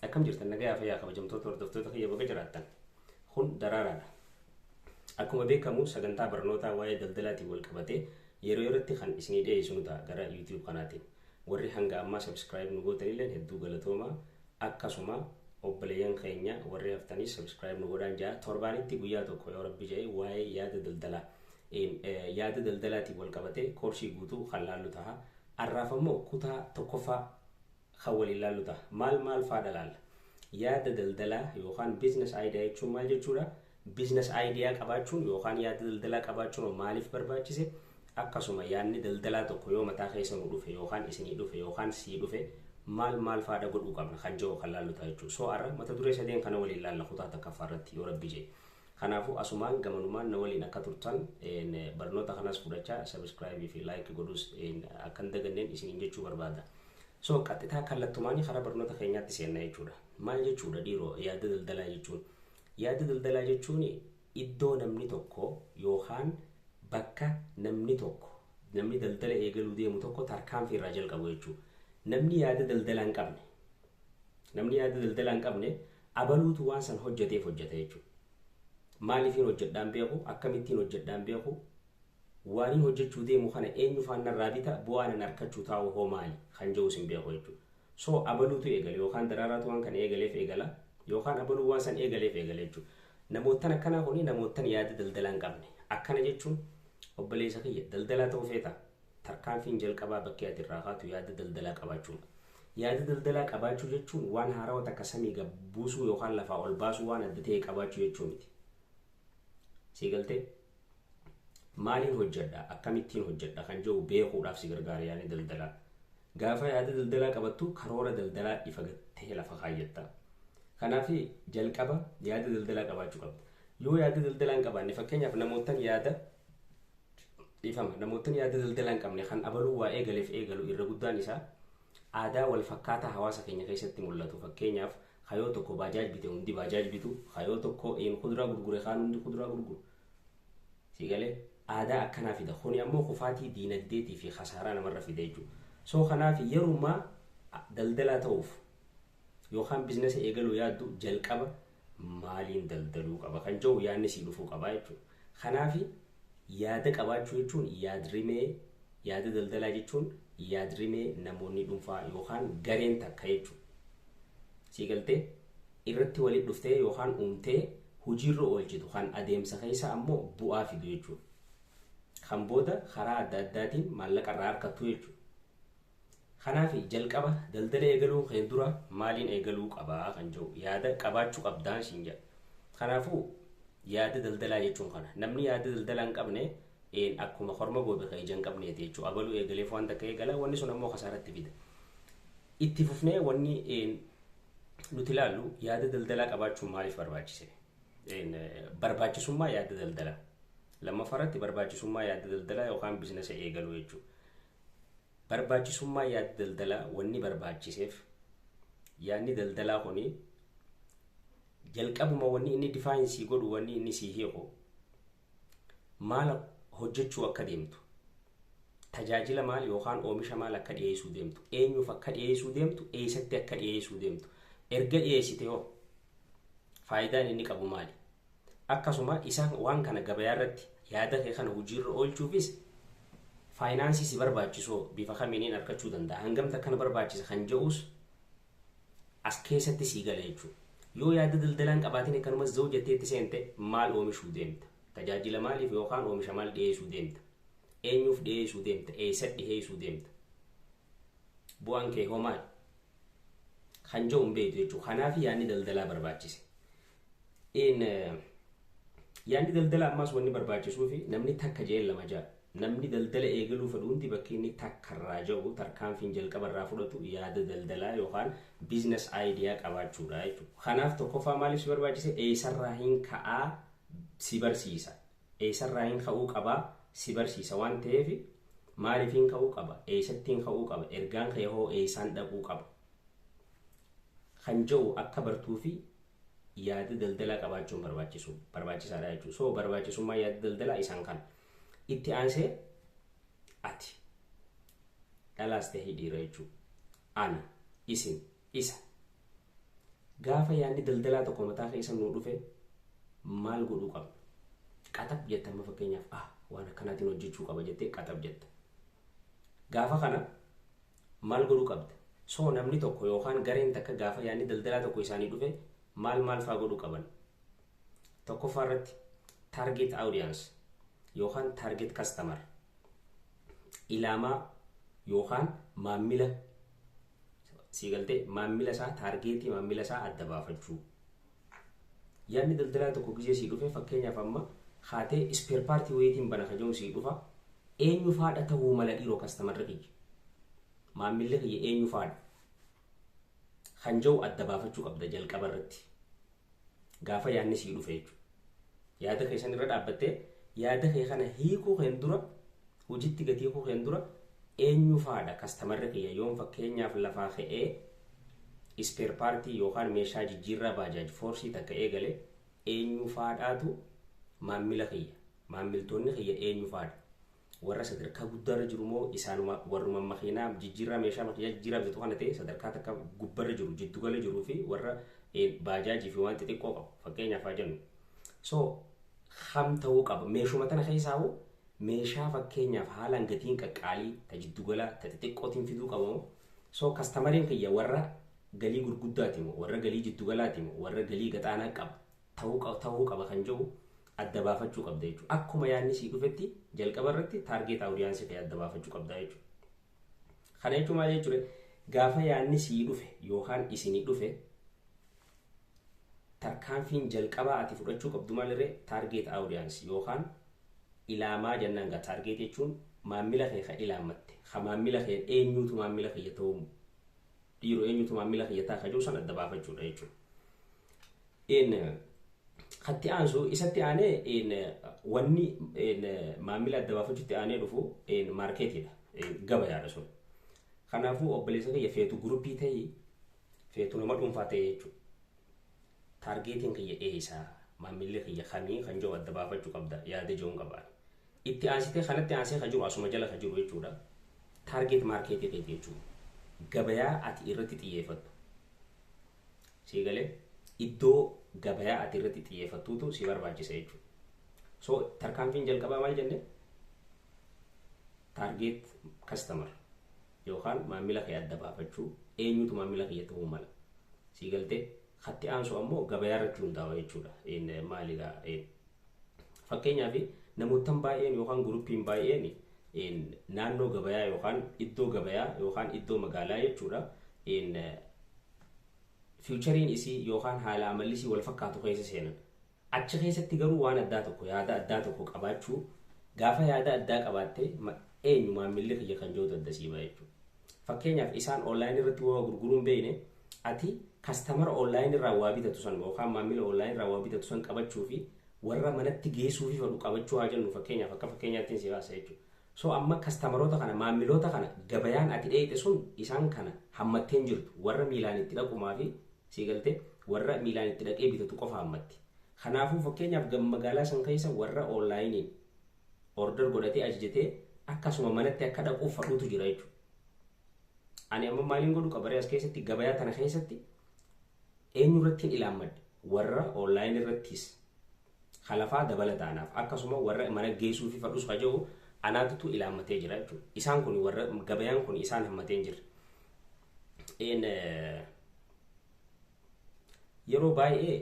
Akkam jirtan nagayaa fayyaa kabajamtoota hordoftoota kiyya baga jiraattan. Kun daraaraadha. Akkuma beekamu sagantaa barnootaa waa'ee daldalaatiin wal qabatee yeroo yerootti kan isinii dhiyeessinu ta'a gara YouTube kanaatiin. Warri hanga ammaa subscribe nu gootanilleen hedduu galatoomaa. Akkasuma obboleeyyan keenya warri haftanis subscribe nu godhaan ja'a. Torbaanitti guyyaa tokko yoo rabbi jedhe waa'ee yaada daldalaa yaada daldalaatiin wal qabatee koorsii guutuu kan laallu ta'a. Har'aaf ammoo kutaa tokkoffaa kan waliin laallu ta'a. Maal maal faadha laalla? Yaada daldalaa yookaan business idea jechuun maal jechuudha? Business idea qabaachuun yookaan yaada daldalaa qabaachuun maaliif barbaachise? Akkasuma yaadni daldalaa tokko yoo mataa keessa nu dhufe yookaan isinii dhufe yookaan sii dhufe maal maal faadha godhuu qabna kan jiru kan laallu ta'a jechuudha. So har'a mata duree sadeen kana waliin laalla kutaa takkaffaa irratti yoo rabbi jedhe. Kanaafuu asumaan gamanumaan na waliin akka turtan barnoota kanas fudhachaa subscribe fi like godhuus akka hin daganneen isiniin jechuu barbaada. So qaxxitaa kallattumaanii karaa barnoota keenyaatti seenna jechuudha. Maal jechuudha dhiiroo yaada daldalaa jechuun? Yaada daldalaa jechuun iddoo namni tokko yookaan bakka namni tokko namni daldala eegaluu deemu tokko tarkaanfii irraa jalqabu jechuudha. Namni yaada daldalaa hin qabne namni yaada daldalaa hin qabne abaluutu waan san hojjeteef hojjeta jechuudha. Maaliifin hojjedhaan beeku, akkamittiin hojjedhaan beeku, waaniin hojjechuu deemu kana eenyu faan narraa bita, bu'aa nan harkachuu taa'u hoo maali kan jedhus hin beeku jechuudha. So abaluutu eegale yookaan daraaraatu waan kana eegaleef eegala yookaan abaluu waan san eegaleef eegale jechuudha. Namoottan akkanaa kuni namoottan yaada daldalaa hin qabne. Akkana jechuun obboleessa kiyya daldalaa ta'uu feeta tarkaanfiin jalqabaa bakkee ati irraa kaatu yaada daldalaa qabaachuudha. Yaada daldalaa qabaachuu jechuun waan haarawaa takka samii gad buusuu yookaan lafaa ol baasuu waan adda ta'e qabaachuu jechuu miti. Sii galtee? Maaliin hojjedha? Akkamittiin hojjedha? Kan jedhu beekuudhaaf si gargaara yaadni daldalaa. Gaafa yaada daldalaa qabattu karoora daldalaa ifa ta'e lafa kaayyatta. Kanaaf jalqaba yaada daldalaa qabaachuu qabda. Yoo yaada daldalaa hin qabaanne fakkeenyaaf namoottan yaada dhiifama namoottan yaada daldalaa hin qabne kan abaluu waa eegaleef eegalu irra guddaan isaa aadaa wal fakkaataa hawaasa keenya keessatti mul'atu. Fakkeenyaaf kayoo tokko baajaaj bite hundi baajaaj bitu, kayoo tokko kuduraa gurgure kaan hundi kuduraa gurguru. Si galee aadaa akkanaa fida. Kuni ammoo kufaatii diinagdeetii fi kasaaraa namarra fida jechuudha. So kanaaf yerumaa daldalaa ta'uuf yookaan biizinasa eegaluu yaaddu jalqaba maaliin daldaluu qaba kan jedhu yaadni sii dhufuu qaba jechuudha. Kanaaf yaada qabaachuu jechuun yaadrimee yaada daldalaa jechuun yaadrimee namoonni dhuunfaa yookaan gareen takka jechuudha. Sii galtee irratti walitti dhuftee yookaan uumtee hojiirra oolchitu kan adeemsa keessa ammoo bu'aa fidu jechuudha. Kan booda karaa adda addaatiin maallaqa irraa argattu jechuudha. Kanaaf jalqaba daldala eegaluun kee dura maaliin eegaluu qabaa kan jedhu yaada qabaachuu qabdaan siin jedha. Kanaafuu yaada daldalaa jechuun kana. Namni yaada daldalaa hin qabne akkuma korma goobe kan ija hin qabneeti jechuudha. Abaluu eegaleef waan takka eegala wanni sun ammoo kasaaratti fida. Itti fufnee wanni nuti ilaallu yaada daldalaa qabaachuun maaliif barbaachise? Barbaachisummaa yaada daldalaa. Lammaffaa irratti barbaachisummaa yaada daldalaa yookaan biizinasa eegaluu jechuudha. Barbaachisummaa yaada daldalaa wanni barbaachiseef yaadni daldalaa kuni jalqabuma wanni inni define sii godhu wanni inni sii hiiku maal hojjechuu akka deemtu tajaajila maal yookaan oomisha maal akka dhiyeessuu deemtu eenyuuf akka dhiyeessuu deemtu eessatti akka dhiyeessuu deemtu erga dhiyeessite hoo faayidaan inni qabu maali? Akkasuma isa waan kana gabayaa irratti yaada kee kana hojiirra oolchuufis faayinaansii si barbaachisoo bifa kamiiniin argachuu danda'a hangamta akkana barbaachisa kan jedhus as keessatti sii gala jechuudha. Yoo yaada daldalaa hin qabaatin akkanumas za'u jettee itti seente maal oomishuu deemta? Tajaajila maaliif yookaan oomisha maal dhiyeessuu deemta? Eenyuuf dhiyeessuu deemta? Eessatti dhiyeessuu deemta? Bu'aan kee hoo maali? Kan jedhu hin beektu jechuudha. Kanaaf yaadni daldalaa barbaachise. Yaadni daldalaa ammaas wanni barbaachisuu fi namni takka jee lama ja'a. Namni daldala eegaluu fedhu hundi bakki inni takka irraa ja'u tarkaanfiin jalqaba irraa fudhatu yaada daldalaa yookaan business idea qabaachuudha jechuudha. Kanaaf tokkoffaa maaliif si barbaachise? Eessarraa hin ka'aa si barsiisa. Eessarraa hin ka'uu qabaa si barsiisa waan ta'eef maaliif hin ka'uu qaba? Eessatti hin ka'uu qaba? Ergaan kee hoo eessaan dhaquu qaba? Kan jedhu akka bartuu fi yaada daldalaa qabaachuun barbaachisu barbaachisaadha jechuudha. So barbaachisummaa yaada daldalaa isaan kana. Itti aansee ati dhalaas ta'ee dhiira jechuudha. Ana, isin, isa. Gaafa yaadni daldalaa tokko mataa keessa nuu dhufe maal godhuu qabna? Qaxab jetta. Amma fakkeenyaaf, waan akkanaatiin hojjechuu qaba jettee qaxab jetta. Gaafa kana maal godhuu qabda? So namni tokko yookaan gareen takka gaafa yaadni daldalaa tokko isaanii dhufe maal maal faa godhuu qaban? Tokkoffaa irratti target audience yookaan target customer, ilaamaa yookaan maammila, sii galtee, maammila isaa, targetii maammila isaa adda baafachuu. Yaadni daldalaa tokko gizee sii dhufe, fakkeenyaaf amma haatee spare partii wayiitiin bana kajoon sii dhufa, eenyu faadha ta'uu mala dhiiroo customerri kiyya? Maammilli kiyya eenyu faadha? Kan jiru adda baafachuu qabda jalqaba irratti. Gaafa yaadni sii dhufe jechuudha. Yaada keessan irra dhaabbattee yaada kee kana hiikuu keen dura, hojiitti gadi hiikuu keen dura, eenyu faadha customerri kiyya? Yoon fakkeenyaaf lafaa ka'ee spare partii yookaan meeshaa jijjiirraa baajaaj foorsii takka eegale, eenyu faadhaatu maammila kiyya? Maammiltoonni kiyya eenyu faadha? Warra sadarkaa guddaarra jiru moo isaanuma warruma makiinaa jijjiirraa, meeshaa makiinaa jijjiirraa bitatu kana ta'e sadarkaa takka gubbarra jiru, jiddugala jiruu fi warra baajaajii fi waan xixiqqoo qabu fakkeenyaaf haa jennu. So ham ta'uu qaba? Meeshuma tana keessaa hoo meeshaa fakkeenyaaf haalaan gatiin qaqqaalii ta jiddugala ta xixiqqootiin fiduu qaba moo? So customeriin kiyya warra galii gurguddaati moo warra galii jiddugalaati moo warra galii gaxaanaa qaba ta'uu qaba kan jedhu adda baafachuu qabda jechuudha. Akkuma yaadni sii dhufetti jalqaba irratti target audience kee adda baafachuu qabda jechuudha. Kana jechuun maal jechuudha? Gaafa yaadni sii dhufe yookaan isinii dhufe, tarkaanfiin jalqabaa ati fudhachuu qabdu maalirree? Target audience yookaan ilaamaa jennaan gaa. Target jechuun maammila kee ka ilaammatte, ka maammila kee eenyuutu maammila kiyya ta'uu dhiiroo, eenyutu maammila kiyya ta'a ka jiru san adda baafachuudha jechuudha. Katti aansu, isatti aanee wanni maammila adda baafachuutti aanee dhufu marketiidha, gabayaadha sun. Kanaafuu obboleessa kiyya, feetu groupii ta'ii, feetu nama dhuunfaa ta'e jechuudha. Targetiin kiyya eessaa, maammilli kiyya kamii kan jiru adda baafachuu qabda yaada jiruun qabaan. Itti aansitee kanatti aansee ka jiru, asuma jala ka jiru jechuudha. Target marketii keeti jechuudha. Gabayaa ati irratti xiyyeeffattu. Sii galee, iddoo gabayaa ati irratti xiyyeeffattuutu si barbaachisa jechuudha. So tarkaanfiin jalqabaa maal jenne? Target customer yookaan maamila kee adda baafachuu, eenyutu maamila kiyya ta'uu mala. Sii galtee, katti aansu ammoo gabayaa irratti hundaa'a jechuudha. Maaligaa, fakkeenyaaf namoottan baay'een yookaan groupiin baay'een naannoo gabayaa yookaan iddoo gabayaa yookaan iddoo magaalaa jechuudha. Featureiin isii yookaan haala amalli isii wal fakkaatu keessa seenan. Achi keessatti garuu waan addaa tokko, yaada addaa tokko qabaachuu. Gaafa yaada addaa qabaatte, eenyu maammilli kiyya kan jirutu adda sii ba'a jechuudha. Fakkeenyaaf isaan online irratti waa gurguruun beekne, ati customera online irraa waa bitatu san yookaan maamila online irraa waa bitatu san qabachuu fi warra manatti geessuu fi fedhu qabachuu haa jennu, fakkeenyaaf, akka fakkeenyaatti si baasa jechuudha. So amma customeroota kana, maamiloota kana, gabayaan ati dheeyite sun isaan kana hammatteen jirtu. Warra miilaan itti dhaqumaa fi, sii galtee, warra miilaan itti dhaqee bitatu qofa hammatti. Kanaafuu fakkeenyaaf magaalaa san keessa warra onlineiin order godhatee ajajatee akkasuma manatti akka dhaquuf fadhuutu jira jechuudha. Ani amma maaliin godhu qabaree as keessatti, gabayaa tana keessatti eenyu irratti hin ilaammadhe? Warra online irrattis halafaa dabalataanaaf akkasuma warra mana geessuu fi fadhus ka jiru anaatutu ilaammatee jira jechuudha. Isaan kun warra gabayaan kun isaan hammatee hin jirre. Yeroo baay'ee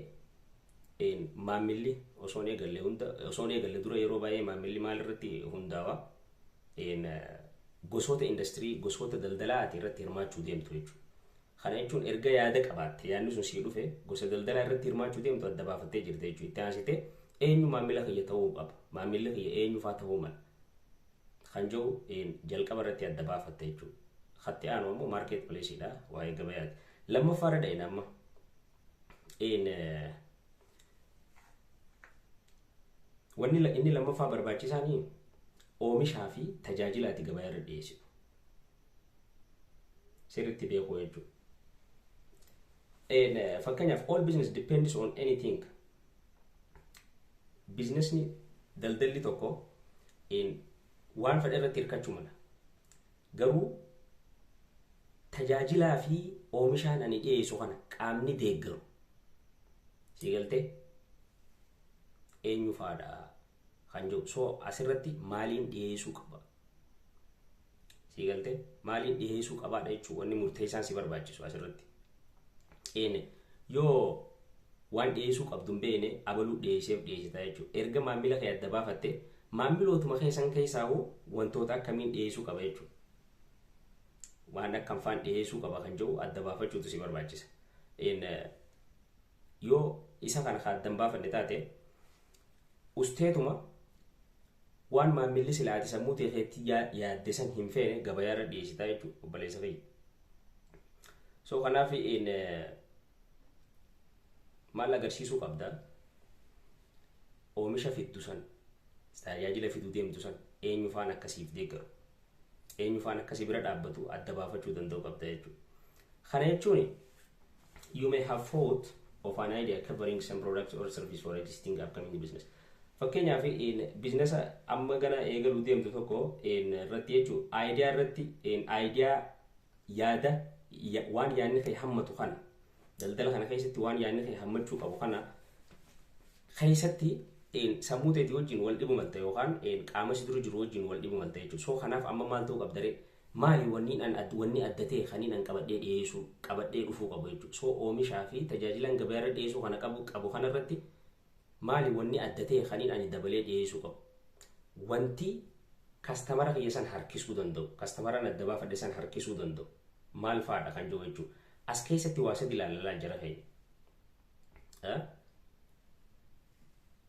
maammilli osoo hin eegalle hunda, osoo hin eegalle dura, yeroo baay'ee maammilli maal irratti hundaa'a? Gosoota industirii, gosoota daldalaa ati irratti hirmaachuu deemtu jechuudha. Kana jechuun erga yaada qabaatte, yaadni sun sii dhufe, gosa daldalaa irratti hirmaachuu deemtu adda baafattee jirte jechuudha. Itti aansitee eenyu maamila kiyya ta'uu qaba? Maamilli kiyya eenyu faa ta'uu mala? Kan jiru jalqaba irratti adda baafatte jechuudha. Katti aanu ammoo market placeiidha, waa'ee gabayaati. Lammaffaa irra dha'in amma. Wanni inni lammaffaa barbaachisaanii oomishaa fi tajaajila ati gabaa irra dhiyeessitu. Sirriitti beekuu jechuudha. Fakkeenyaaf, all business depends on anything. Businessni, daldalli tokko waan fedhe irratti hirkachuu mala. Garuu tajaajilaa fi oomishaan ani dhiyeessu kana qaamni deeggaru Si galtee, eenyu faadha kan jiru. So asirratti maaliin dhiyeessuu qaba? Si galtee, maaliin dhiyeessuu qabaadha jechuun wanni murteessaan si barbaachisu asirratti. Yoo waan dhiyeessuu qabdu hin beekne, abaluu dhiyeesseef dhiyeessita jechuudha. Erga maamila kee adda baafatte, maamilootuma keessan keessaa wantoota akkamiin dhiyeessuu qaba jechuudha. Waan akkam faan dhiyeessuu qaba kan jiru adda baafachuutu si barbaachisa. Yoo isa kana kan adda hin baafanne taate, usteetuma waan maamilli silaati sammuu teekeetti yaadde san hin feene gabayaarra dhiyeessitaa jechuudha, obboleessa kiyya. So kanaaf maal agarsiisuu qabda? Oomisha fiddu san, tajaajila fiduu deemtu san, eenyu faan akkasiif deeggaru, eenyu faan akkasii bira dhaabbatu adda baafachuu danda'u qabda jechuudha. Kana jechuun you may have thought of an idea covering some product or service for existing upcoming business. Fakkeenyaaf, business amma gana eegaluu deemtu tokko irratti jechuun idea irratti, idea, yaada, waan yaadni kee hammatu kana, daldala kana keessatti waan yaadni kee hammachuu qabu kana keessatti sammuu teetii wajjin wal dhibu malta yookaan qaama si dura jiru wajjin wal dhibu malta jechuudha. So kanaaf amma maal ta'uu qabda ree? Maali wanni an wanni adda ta'e kaniin an qabadhee dhiyeessuu, qabadhee dhufuu qabu jechuudha. So oomishaa fi tajaajilan gabaarra dhiyeessuu kana qabu kanarratti maali wanni adda ta'e kaniin ani dabalee dhiyeessuu qabu? Wanti customer kiyya san harkisuu danda'u, customeraan adda baafadhe san harkisuu danda'u maal fa'aadha kan jiru jechuudha. As keessatti waa sadi ilaalalaa jira keenya.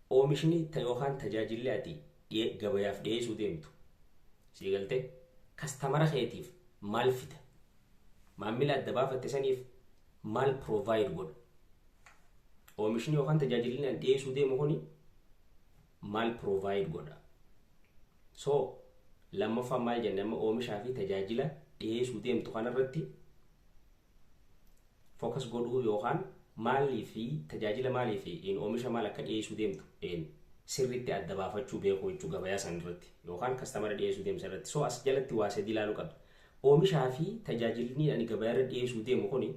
Oomishni yookaan tajaajilli ati gabayaaf dhiyeessuu deemtu, sii galtee, customer keetiif maal fida? Maamila adda baafatte saniif maal provide godha? Oomishni yookaan tajaajilli ani dhiyeessuu deemu kuni maal provide godha? So lammaffaan maal jenne amma? Oomishaa fi tajaajila dhiyeessuu deemtu kanarratti focus godhuu yookaan maalii fi tajaajila maalii fi oomisha maal akka dhiyeessuu deemtu sirriitti adda baafachuu beekuu jechuu, gabayaa san irratti yookaan customer dhiyeessuu deemsa irratti. So as jalatti waa sadii ilaaluu qabda. Oomishaa fi tajaajilli ani gabayaa irra dhiyeessuu deemu kuni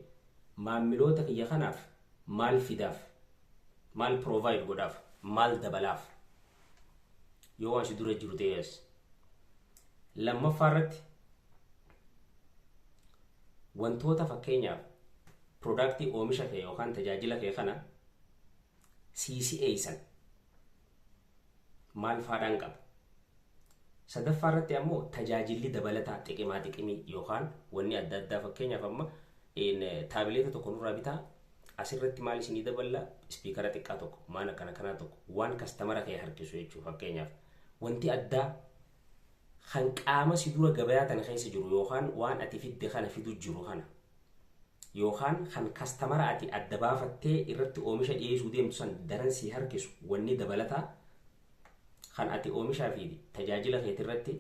maamiloota kiyya kanaaf maal fidaaf? Maal provide godhaaf? Maal dabalaaf? Yoo waan si dura jiru ta'es. Lammaffaa irratti, wantoota fakkeenyaaf product, oomisha kee yookaan tajaajila kee kana si'eessan maal faadhaan qaba? Sadaffaa irratti ammoo tajaajilli dabalataa xiqimaa xiqimii yookaan wanni adda addaa, fakkeenyaaf amma tablet tokko nurraa bitaa, asirratti maal isinii daballa, speaker xiqqaa tokko, maan akkana kanaa tokko, waan customer kee harkisu jechuudha. Fakkeenyaaf, wanti addaa kan qaama si dura gabayaa tana keessa jiru yookaan waan ati fidde kana fidu jiru kana yookaan kan customer ati adda baafattee irratti oomisha dhiyeessuu deemtu san daran si harkisu, wanni dabalataa kan ati oomishaa fi tajaajila keetirratti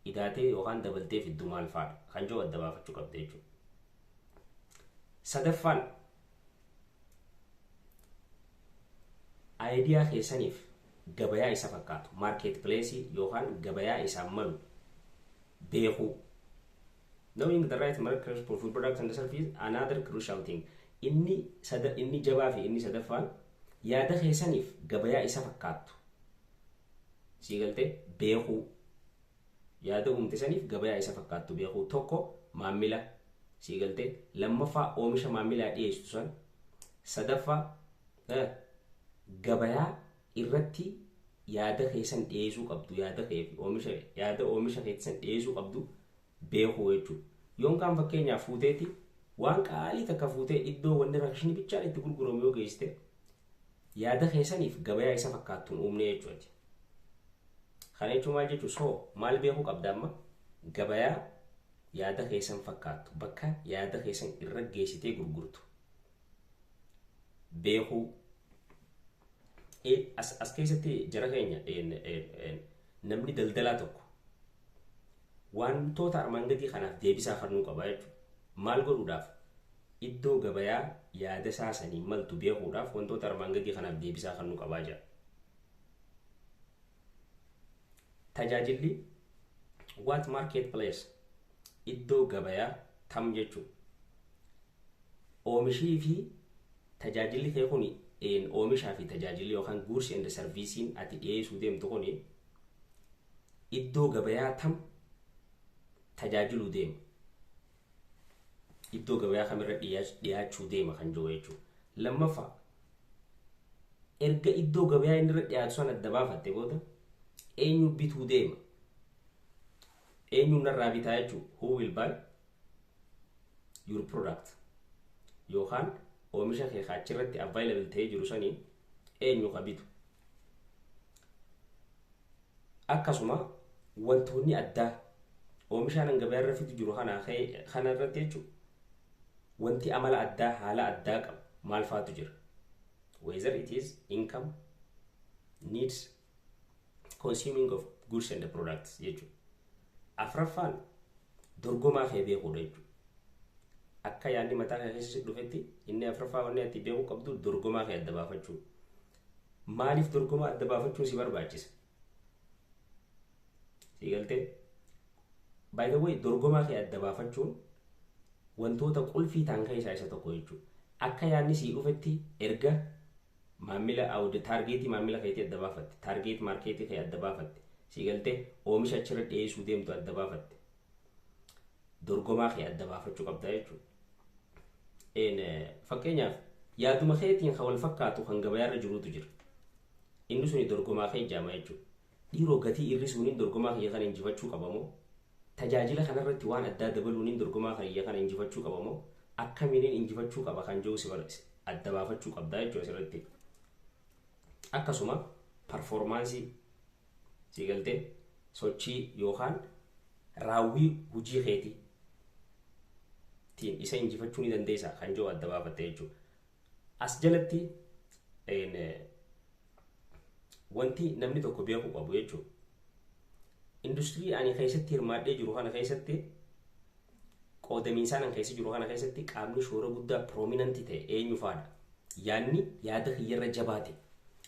idaatee yookaan dabaltee fiddu maal fa'aadha kan jiru adda baafachuu qabda jechuudha. Sadaffaan, idea keessaniif gabayaa isa fakkaatu, market place yookaan gabayaa isaan malu beekuu. Knowing the right market for food products and services, another crucial thing. Inni sada, inni jabaa fi inni sadaffaan, yaada keessaniif gabayaa isa fakkaattu, sii galtee, beekuu. Yaada uumte saniif gabayaa isa fakkaattu beekuu. Tokko maamila, sii galtee, lammaffaa oomisha maamilaa dhiyeessitu san, sadaffaa gabayaa irratti yaada keessan dhiyeessuu qabdu, yaada kee fi oomisha, yaada oomisha keessan dhiyeessuu qabdu beekuu jechuudha. Yoon kaan fakkeenyaaf fuuteeti waan qaalii takka fuutee iddoo wanni rakishni bichaan itti gurguramu yoo geessite, yaada keessaniif gabayaa isa fakkaattuun uumne jechuudha. Kana jechuun maal jechuudha? So maal beekuu qabda amma? Gabayaa yaada keessan fakkaattu, bakka yaada keessan irra geessitee gurgurtu beekuu. As keessatti jara keenya, namni daldalaa tokko wantoota armaan gadii kanaaf deebisaa kennuu qaba jechuudha. Maal godhuudhaaf? Iddoo gabayaa yaada isaa sanii maltu beekuudhaaf wantoota armaan gadii kanaaf deebisaa kennuu qabaa jira. Tajaajilli what market place, iddoo gabayaa tam jechuudha. Oomishii fi Tajaajilli kee kun, oomishaa fi tajaajilli yookaan goods and serviceiin ati dhiyeessuu deemtu kun, iddoo gabayaa tam tajaajiluu deema? Iddoo gabayaa kamirra dhiyaachuu deema kan jiru jechuudha. Lammaffaa, erga iddoo gabayaa inni irra dhiyaatu sana adda baafatte booda, eenyu bituu deema? Eenyu narraa bitaa jechuudha. Who will buy your product? Yookaan oomisha kee achirratti available ta'ee jiru sanii eenyu ka bitu? Akkasuma wantoonni addaa oomishaan gabayaa irra fidu jiru kana irratti jechuudha. Wanti amala addaa, haala addaa qabu maal faatu jira? Whether it is income, needs, consuming of goods and products jechuudha. Afraffaan dorgomaa kee beekuudha jechuudha. Akka yaadni mataa kee keessa dhufetti, inni afraffaa wanni ati beekuu qabdu dorgomaa kee adda baafachuu. Maaliif dorgomaa adda baafachuun si barbaachisa? Si galtee? By the way, dorgomaa kee adda baafachuun wantoota qulfii ta'an keessaa isa tokko jechuudha. Akka yaadni sii dhufetti, erga maamila awude targetii maamila keetii adda baafatte, target marketii kee adda baafatte, si galtee, oomisha achirra dhiyeessuu deemtu adda baafatte, dorgomaa kee adda baafachuu qabda jechuudha. Fakkeenyaaf, yaaduma keetiin kan wal fakkaatu kan gabayaarra jirutu jira. Inni suni dorgomaa kee ijaama jechuudha. Dhiiroo, gatii hir'isuun dorgomaa kiyya kana injifachuu qabamoo? Tajaajila kanarratti waan addaa dabaluun dorgomaa kiyya kana injifachuu qabamoo? Akkamiin injifachuu qaba kan jiru si adda baafachuu qabda jechuudha asirratti. Akkasuma performance, si galtee, sochii yookaan raawwii hojii keetii tiin isa injifachuu ni dandeessa kan jiru adda baafatte jechuudha. As jalatti wanti namni tokko beekuu qabu jechuudha. Industirii ani keessatti hirmaadhee jiru kana keessatti, qoodamiinsaan an keessa jiru kana keessatti, qaamni shoora guddaa prominent ta'e eenyu faadha? Yaadni yaada kiyyarra jabaate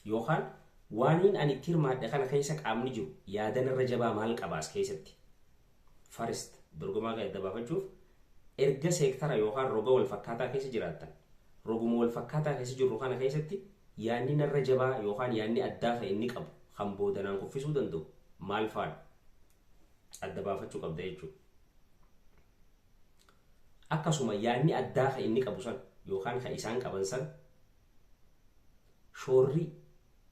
yookaan waaniin ani itti hirmaadhe kana keessa qaamni jiru yaadanirra jabaa maal qabaas keessatti? First, dorgomaa kan adda baafachuuf, erga seektara yookaan roga wal fakkaataa keessa jiraattan, roguma wal fakkaataa keessa jirru kana keessatti yaadni narra jabaa yookaan yaadni addaa kan inni qabu kan boodanaan kuffisuu danda'u maal faadha? Adda baafachuu qabda jechuudha. Akkasuma yaadni addaa kan inni qabu san yookaan kan isaan qaban san, shoorri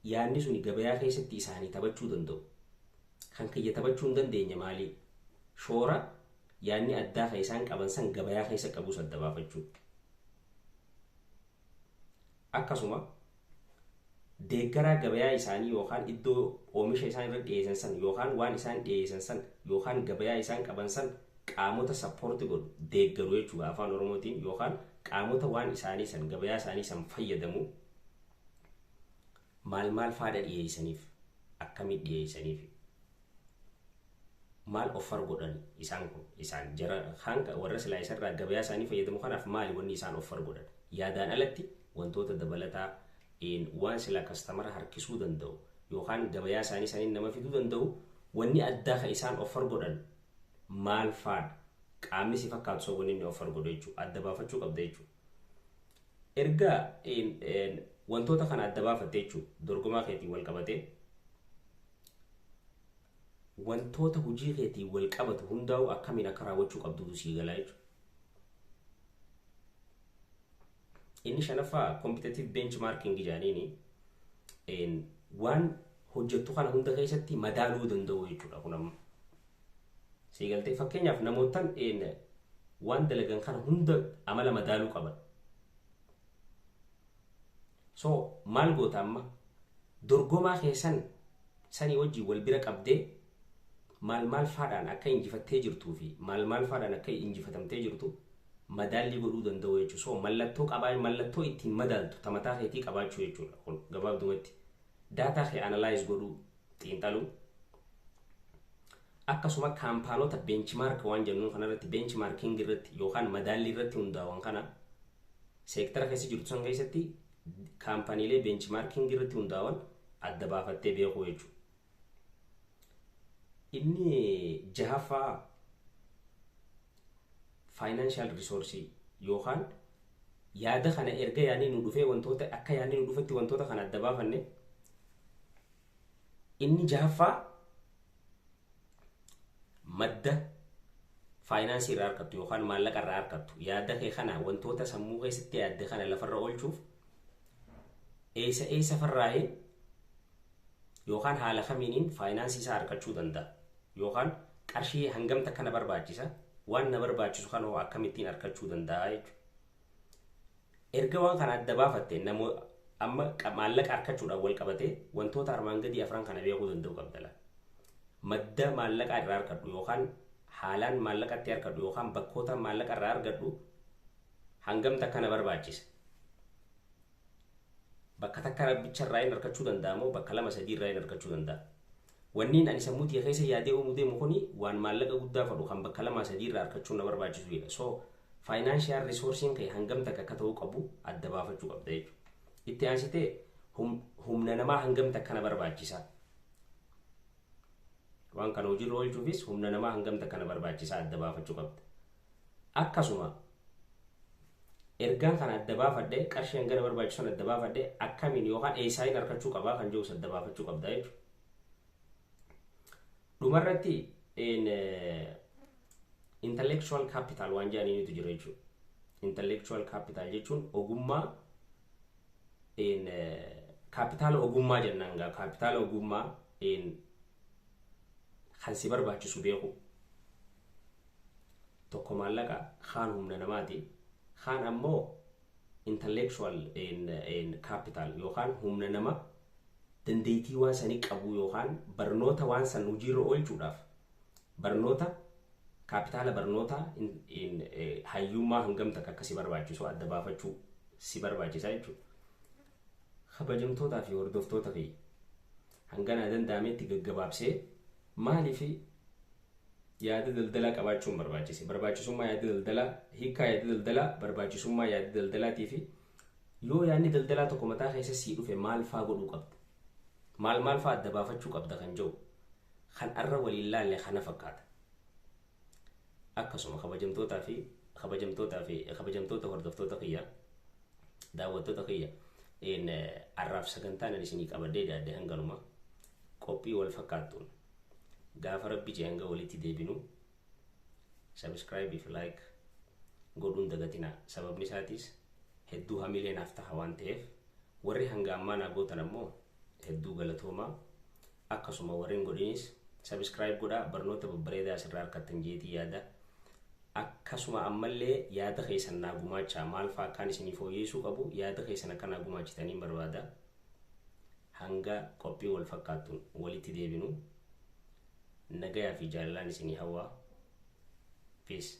yaadni suni gabayaa keessatti isaanii taphachuu danda'u kan kiyya taphachuu hin dandeenye maali? Shoora yaadni addaa kan isaan qaban san gabayaa keessa qabus adda baafachuu. Akkasuma deeggaraa gabayaa isaanii yookaan iddoo oomisha isaan irra dhiyeessan san yookaan waan isaan dhiyeessan san yookaan gabayaa isaan qaban san qaamota support godhu, deeggaru jechuudha afaan Oromootiin, yookaan qaamota waan isaanii san, gabayaa isaanii san fayyadamu maal maal faadha dhiyeessaniif, akkamitti dhiyeessaniif, maal offer godhan isaan kun, isaan jara hanga warra silaa isarraa gabayaa isaanii fayyadamu kanaaf maali wanni isaan offer godhan? Yaadaan alatti wantoota dabalataa waan silaa customera harkisuu danda'u yookaan gabayaa isaanii saniin nama fiduu danda'u, wanni addaa kan isaan offer godhan maal faadha? Qaamni si fakkaatu sun wanni inni offer godhu jechuudha adda baafachuu qabda jechuudha. Erga wantoota kana adda baafatte jechuudha, dorgomaa keetiin wal qabatee wantoota hojii keetiin wal qabatu hundaa'u akkamiin akka raawwachuu qabdutu sii galaa jechuudha. Inni shanaffaa competitive benchmarking jedhaniini, waan hojjettu kana hunda keessatti madaaluu danda'u jechuudha kun amma. Sii galtee? Fakkeenyaaf, namootaan waan dalagan kana hunda amala madaaluu qaban. So maal goota amma? Dorgomaa keessan sanii wajjin wal bira qabdee maal maal faadhaan akka injifattee jirtuu fi maal maal faadhaan akka injifatamtee jirtu madaallii godhuu danda'u jechuudha. So mallattoo qabaa, mallattoo ittiin madaaltu tamataa keetii qabaachuu jechuudha kun gabaabdumatti. Data kee analyze godhuu, xiinxaluu. Akkasuma kaampaanota benchmark waan jennuun kanarratti, benchmarking irratti yookaan madaallii irratti hundaa'an kana, seektara keessa jirtu san keessatti kaampaniilee benchmarking irratti hundaa'an adda baafattee beekuu jechuudha. Inni jahaffaa financial resource yookaan Yaada kana erga yaadni nu dhufee, wantoota akka yaadni nu dhufetti wantoota kana adda baafanne, inni jahaffaa madda faayinaansii irraa argattu yookaan maallaqa irraa argattu. Yaada kee kana, wantoota sammuu keessatti yaadde kana lafarra oolchuuf eessa eessa farraa'ee yookaan haala kamiiniin faayinaansii isaa argachuu danda'a, yookaan qarshii hangamta kana barbaachisa, waan na barbaachisu kana hoo akkamittiin argachuu danda'a jechuudha. Erga waan kana adda baafatte, namoo amma maallaqa argachuudhaan wal qabatee wantoota armaan gadii afran kana beekuu danda'u qabda. Madda maallaqaa irraa argadhu yookaan haalaan maallaqatti argadhu yookaan bakkoota maallaqa irraa argadhu hangamta kana barbaachisa. Bakka takka rabbicha irraa hin argachuu danda'a moo bakka lama sadii irraa hin argachuu danda'a? Wanniin ani sammuu tiyya keessa yaadee uumuu deemu kuni waan maallaqa guddaa fadhu kan bakka lama sadii irraa argachuu na barbaachisuudha. So financial resourceiin kee hangam takka akka ta'uu qabu adda baafachuu qabda jechuudha. Itti aansitee humna namaa hangam takka na barbaachisa? Waan kana hojiirra oolchuufis humna namaa hangam takka na barbaachisa adda baafachuu qabda. Akkasuma ergaan kana adda baafadhe, qarshii hangana barbaachisan adda baafadhe, akkamiin yookaan eessaayin argachuu qabaa kan jedhus adda baafachuu qabda jechuudha. Dhumarratti intellectual capital waan jedhaniitu jira jechuudha. Intellectual capital jechuun ogummaa, kaapitaala ogummaa jennaan gaa, kaapitaala ogummaa kan si barbaachisu beeku. Tokko maallaqa, kaan humna namaati, kaan ammoo intellectual capital yookaan humna nama dandeettii waan sanii qabu yookaan barnoota waan san hojiirra oolchuudhaaf barnoota, kaapitaala barnoota, hayyummaa hangam takka akka si barbaachisu adda baafachuu si barbaachisa jechuudha. Kabajamtootaa fi hordoftoota kiyya, hangana danda'ametti gaggabaabsee maaliif yaada daldalaa qabaachuun barbaachise, barbaachisummaa yaada daldalaa, hiikkaa yaada daldalaa, barbaachisummaa yaada daldalaatii fi yoo yaadni daldalaa tokko mataa keessa sii dhufe maal faa godhuu qabda, maal maal faa adda baafachuu qabda kan jedhu kan arra waliin laalle kana fakkaata. Akkasuma kabajamtoota hordoftoota kiyya, daawwattoota kiyya, arraaf sagantaan ani isinii qabadhee dhiyaadhe hanganuma. Qophii wal fakkaattuun gaafa Rabbi jee hanga walitti deebinu, subscribe fi like godhuun dagatina. Sababni isaatis hedduu hamilee naaf taha waan ta'eef. Warri hanga ammaa naa gootan ammoo hedduu galatoomaa. Akkasuma warreen godhinis subscribe godhaa, barnoota babbareedaa asirraa harkattan jeetii yaada. Akkasuma ammallee yaada keessan naa gumaachaa. Maal fa'aa akkaan isinii fooyyessuu qabu yaada keessan akka naa gumaachitaniin barbaada. Hanga qophii wal fakkaattuun walitti deebinu, nagayaa fi jaalalaan isinii hawwaa. Peace.